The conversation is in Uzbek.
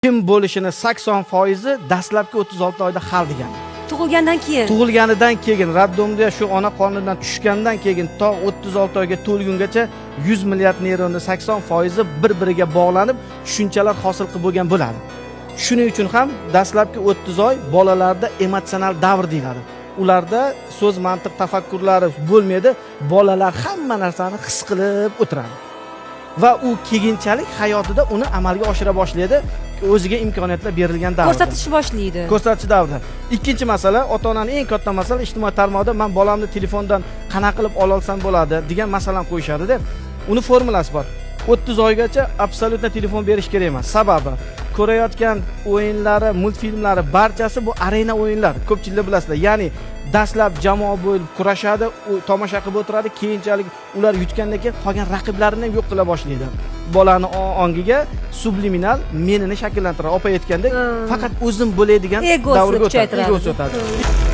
Kim bo'lishini 80%i dastlabki 36 oyda hal degani. Tug'ilgandan keyin. Tug'ilganidan keyin, роддом da shu ona qornidan tushgandan keyin to 36 oyga to'lgungacha 100 milliard neyronni 80%i bir biriga bog'lanib, tushunchalar hosil qilib bo'lgan bo'ladi. Shuning uchun ham dastlabki 30 oy bolalarda emotsional davr deyiladi. Ularda so'z, mantiq, tafakkurlari bo'lmaydi. Bolalar hamma narsani his qilib o'tiradi va u keyinchalik hayotida uni amalga oshira boshlaydi, o'ziga imkoniyatlar berilgan davrda. Ko'rsatishni boshlaydi. Ko'rsatish davrida. Ikkinchi masala, ota onani eng katta masala, ijtimoiy tarmoqda "Man bolamni telefondan qanaqa qilib ololsam bo'ladi?" degan masalani qo'yishadida. Uni formulasi bor: 30 oygacha абсолютно telefon berish kerak emas. Sababi, ko'rayotgan o'yinlari, multfilmlari, barchasi bu arena o'yinlar, ko'pchiliklar bilasizlar. Ya'ni dastlab jamoa bo'lib kurashadi, u tomosha qilib o'tiradi, keyinchalik ular yutgandan keyin qolgan raqiblarini ham yo'q qila boshlaydi. Bolani ongiga subliminal menini shakllantiradi, opa aytgandek, faqat o'zim bo'lay degan Egosini davrga o'tadi. Kuchaytiradi. Egosi o'tadi.